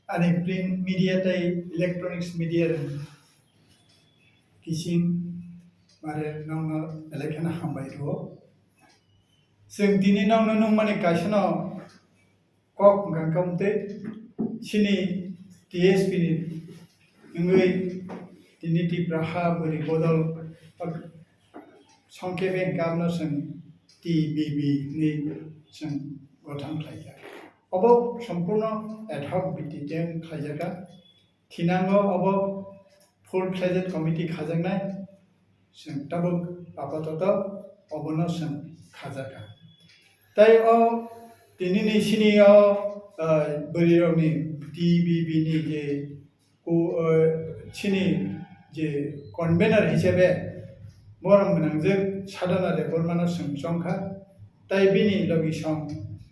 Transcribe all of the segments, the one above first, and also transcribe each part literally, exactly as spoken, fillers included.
Ani print media tei electronics media rok kiching bare nokno belai kheno hambai rwo. Chwng tini nokno nukmani kaisano kok hwnkha khe tei chini T S P ni wngwi tini Tipra ha bwrwi bodol songkhe beng kabno chwng T B B ni chwng gothon khlaijak. Obo sompurno ad hoc biti tei khlaijak. Thinango obo full fledged committee khajaknai, chwng tabuk apatoto obono chwng khajakha. Tei o tinini sini o, ah, bwrwirokni T B B ni je ku-, ah, chini je convener hisabe borok mwnangjak Sadhana Debbarmano chwng chongkha, tei bini logisong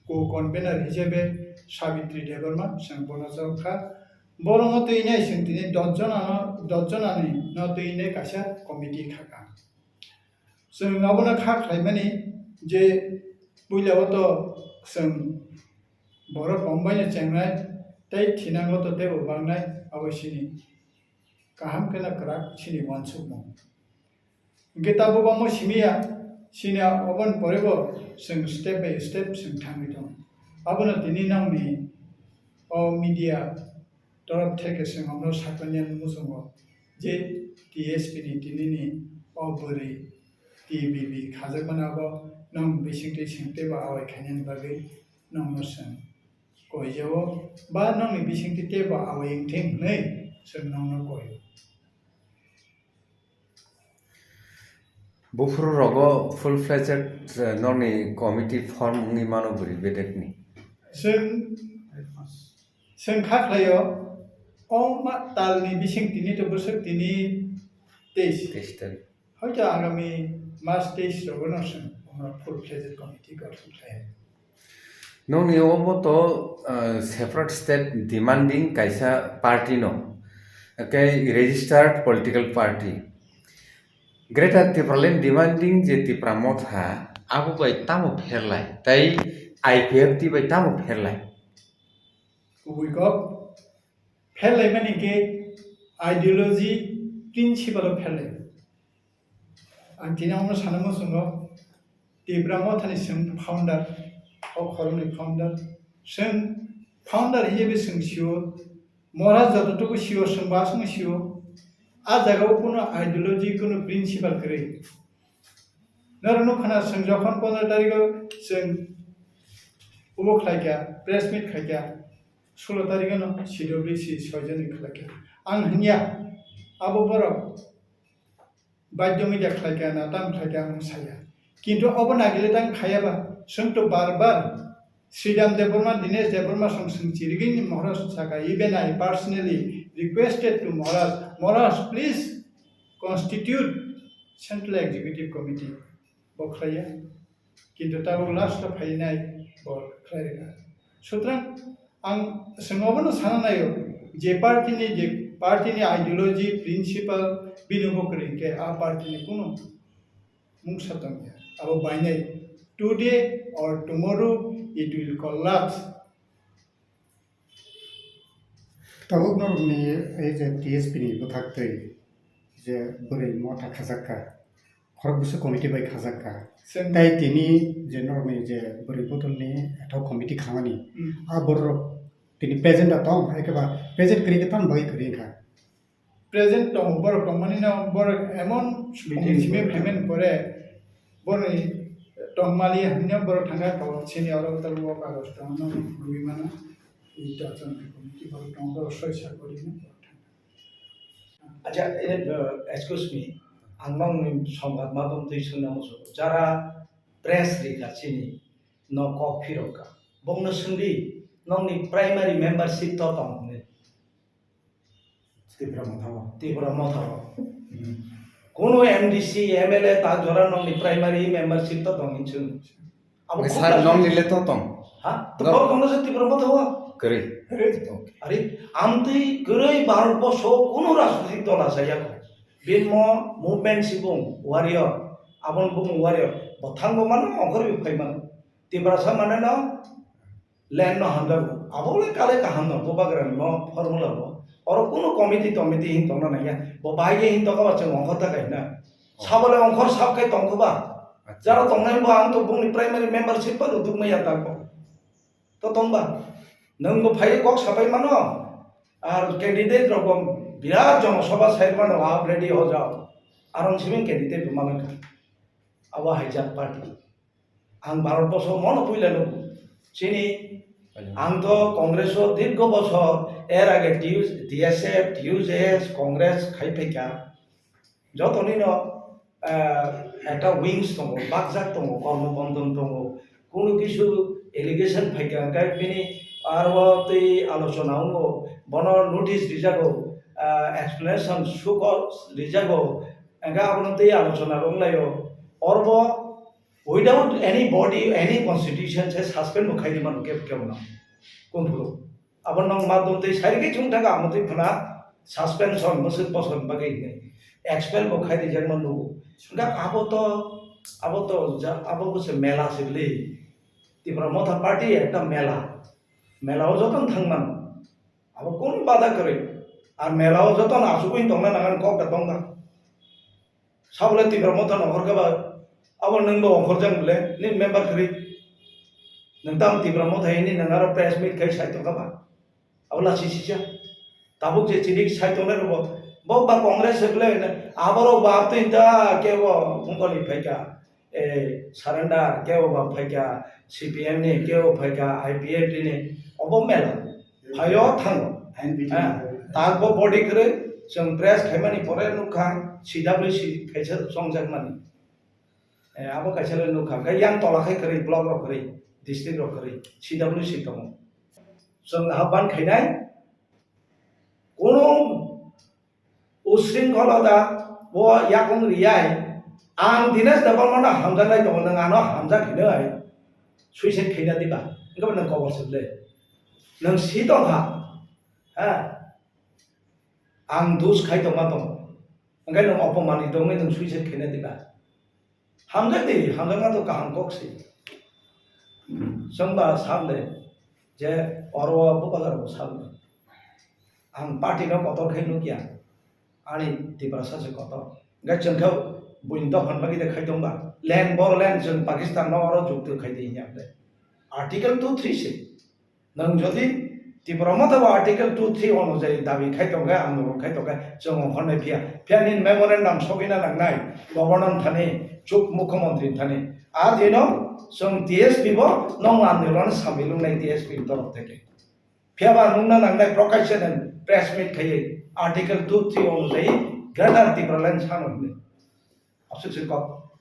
co-convener hisabe Sabitri Debbarma chwng bono chongkha. Borokno twi nai chwng tini dos jona no, dos jona ni no twi nai kaisa committee khaka. Chwng abono kha khlaimani je puila o to chwng borok kong bai no chengnai tei thinango to teibo bangnai abo sini kaham khe no kwrak sini uansukmung. Hingke tabuk omo simi ya, sini ya, oboni pore bo chwng step by step chwng thangwi tongo. Abono tini nokni o media torop theke chwng omo sakani muchungo je T S P ni tini ni o bwrwi T B B khajakmani abo nokni bisingtwi chwng teibo awai khainani bagwi nokno chwng koijao ba nokni bisingtwi teibo awai wngthing hwnwi chwng nokno koio. Buphuru rogo full fledged, eh, nokni committee form wngwi mano bwrwi bedekni. Chwng, chwng kha khlaio, o ma talni bising tini to bwswk tini teis. Teis tarik. Hoito agami mas teis rogo no chwng omo full fledged committee gothon khlai. Nokni obo to, ah, separate state demanding kaisa party no, khe registered political party. Greater Tipraland demanding je Tipra Motha abo bai tamo pherlai, tei I P F T bai tamo pherlai? Kubui kok, pherlaimani khe ideology, principle o pherlai. Ang tini omo sana muchungo, Tipra Mothani chwng founder, o khoroknwi founder. Chwng founder hiyabe chwng sio, Maharaj jototuku sio, chwng bo aswkno sio. A jagao kuno ideology, kuno principle kwrwi. Norok nukha na, chwng jokhon pondro tarikho chwng obo khlaikha, press meet khaikha, sulo tarikho no C W C soijon ni khlaikha. Ang hwnya, abo borok baidyo media khlaikha na tamo khlaikha ang saya. Kintu obo nagile tang khaya ba, chwng to bar bar Sridham Debbarma, Dinesh Debbarma song song chirigini Maharaj saka, even I personally requested to Maharaj, "Maharaj, please constitute Central Executive Committee." Bo khlaiya. Kintu tabuk last o phainai bo khlai rwkha. Sutrang ang chwng obono sana naio je party ni, je party ni ideology, principle bini bo kwrwi khe a party ni kunu mungsa tongya. Abo bainai today or tomorrow it will collapse. Tabuk norokni ei je T S P ni bwkhaktwi je bwrwi motha khajakka, khorok bwswk committee bai khajakka. Chwng tei tini je norokni je bwrwi bodolni ethok committee khamani, hmm, a borok tini present da tong, ekeba present kwrwi khe tamni bagwi kwrwi wngkha? Present tongo, borok tongmani no borok emon meeting simi phaimani pore borokni tongmali hwnwi borok thangkha, kabo chini oro tei o kagoj tongno rwui mano. Ita chwng committee borok tongo, borok soi sakori no borok thangkha. Acha, eh, excuse me, ang nokni sombat madom twi swngna muchungo. Jara press rikha chini no kok phirokha. Bongno swngdi, nokni primary membership to tong hwnwi. Tipra Motha o. Tipra Motha o. Hmm. Kunu M D C, M L A ta jora nokni primary membership to tong hinwi chwng. Abo sir, khuk nokni le to tong? Ha? To no. Borok tongno se Tipra Motha o? Kwrwi. Kwrwi. Okay. Are, amtwi kwrwi Bharat borso kunu rajnitik dol achaiya kho. Bini movement si bung warrior. Aboni bung warrior. Bo thangbo mano, ongkhorwi phai mano. Tiprasa mane no land no hamjago. Abo le kale kaham no, bubagra ni mo formula bo. Oro kunu committee tomiti hin tongna nangya. Bo bahai ye hin tongkha ba chwng ongkhor ta kaina. Sabo le ongkhor sab khai tongkha ba. Jara tongnai bo ang to bungni primary membership pa ruduk maya ta ko. To tong ba. Nwng bo phai kok sapai mano. Ar candidate rok bo birat jono soba sai mano, ah, ready ho jao. Arong simi candidate bo mangan kha. Abo haijak party. Ang Bharat borso mono puila nugo. Chini, ang to Congress o dirgo bosor, er age T U, T S F, T U J S, Congress khai phaikha. Jotoni no, ah, ekta wings tongo, bakjak tongo, kormo bondon tongo. Kunu kisu allegation phaikha, hwnkhe bini aro tei alochona wngo, bono notice rijago, ah, explanation sugo rijago, hwnkhe abono tei alochona rwnglaio. Orbo without any body, any constitution se suspend bo khaidi mano kebo kebo no. Kunphuru. Abo nong ma dong tei sai khe chwng thaka amo twi phana suspension bwswk bosor bagwi hinwi expel bo khaidi jak mano. Hwnkhe abo to, abo to ja-, abo bo se mela se bwle. Tipra Motha Party ekta mela. Mela o joto thang mano. Abo kunu bada kwrwi. Ar mela o joto asugwi tongna nangan kok da tongda. Sabole Tipra Motha no hor khe ba, abo nwng bo ongkhorjak bole, nini member kwrwi. Nwng tamo Tipra Motha hini nwng aro press meet khai sai tongkha ba. Abo lasi sisa. Tabuk je chini sai tongnai rok bo, bo ba Congress se bole, aborok ba twi da kebo bungkoni phaikha. Eh, surrender, kebo ba phaikha C P M ni, kebo phaikha I P F T ni, obo mela. Phaio thango. N P T. Eh, tak bo body kwrwi, chwng press khaimani pore nukha, C W C kaisa chongjakmani. Eh, abo kaisa le nukha. Khe yang tola khai kwrwi, block rok kwrwi, district rok kwrwi, C W C tongo. Chwng ha ban khainai, kunu usringkholada bo yakung riyai, ang Dinesh Debbarma no hamjaknai tongo, nwng ano hamjak hinwi suicide khaina diba? Hwnkhe bo nwng kobor se bwle? Nwng si tongkha, ha? Ang dus khai tongma tongo, hwnkhe nwng opomani tongwi nwng suicide khaina diba? Hamjak di, hamjakma to kaham kok se. Chwngba sal de, je oro o bubagra bo sal de. Ang party no kotor khai nukya, ani Tiprasa se kotor. Hwnkhe chwng khe buini dophani bagwi de khai tongba. Land, Bodoland chwng Pakistan no oro jukti khai di hinya de. Article two three se. Nwng jodi Tipra Motha bo Article two three onujai dabi khai tongkhe, andolon khai tongkhe, chwng ongkhornai phiya. Phiya nini memorandum sogwina nangnai, Governor thani, chuk Mukhyamantri thani. A dino chwng T S P bo nong andolon samilungnai T S P ni torof theke. Phiya ba nungna nangnai Prakash Channel press meet khaiwi Article two three onujai Greater Tipraland sano hinwi. Aswk se kok.